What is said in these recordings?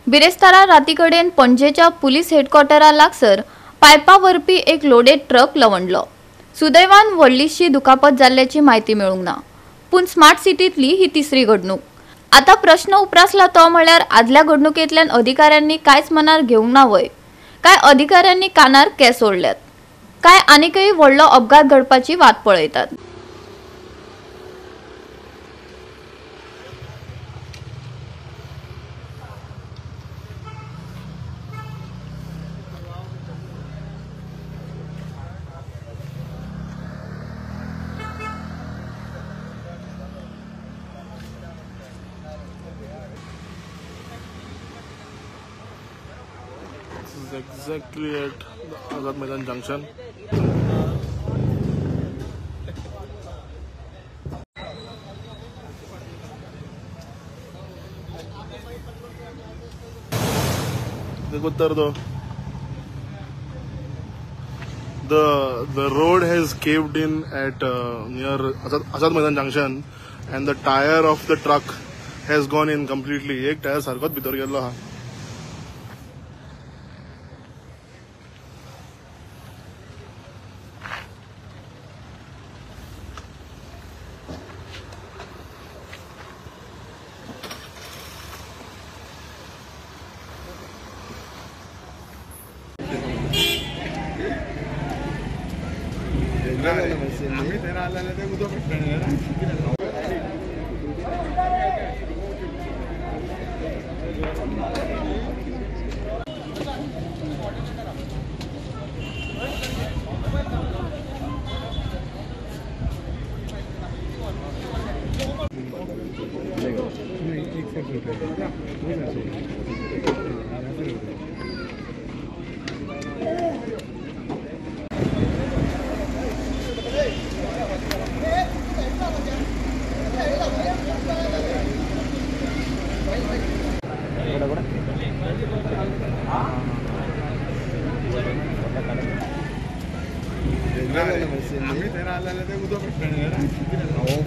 बिरेस्तारा रातीकडेन पणजेच्या पुलीस हेडक्वॉर्टरा लागसर पायपा व्हरपी एक लोडेड ट्रक लवंडलो. सुदैवान व्हडलीशी दुखापत जाल्ल्याची म्हायती मेळूंक ना, पूण स्मार्ट सिटींतली ही तिसरी घडणूक. आता प्रश्न उप्रासला तो म्हळ्यार आदल्या घडणुकेंतल्यान अधिकाऱ्यांनी कांयच मनार घेवंक ना व्हय? काय अधिकाऱ्यांनी कानार केंस ओडल्यात? काय आनीकय व्हडलो अपघात घडपाची वाट पळयतात? This is exactly at the Azad Maidan junction. देखो उत्तर दो. The road has caved in at near Azad Maidan junction, and the tire of the truck has gone in completely. एक टायर सारकोच भितर गेल्लो हा.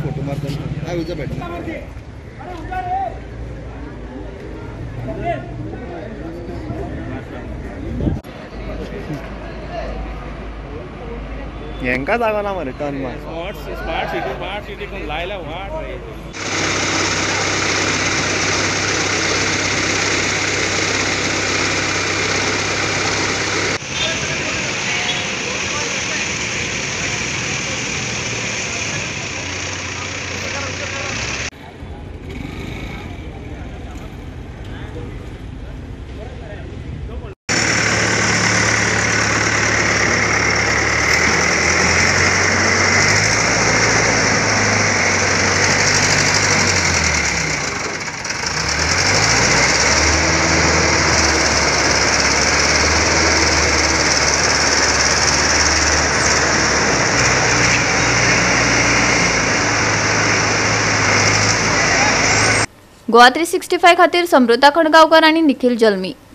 फोटो मारता उजो भेटना. हेंका जागो ना मरे टर्न मार. स्मार्ट सिटी कोण लायला वाट रे. गोवा 365 खातीर समृता खणगांवकर आनी निखिल जल्मी.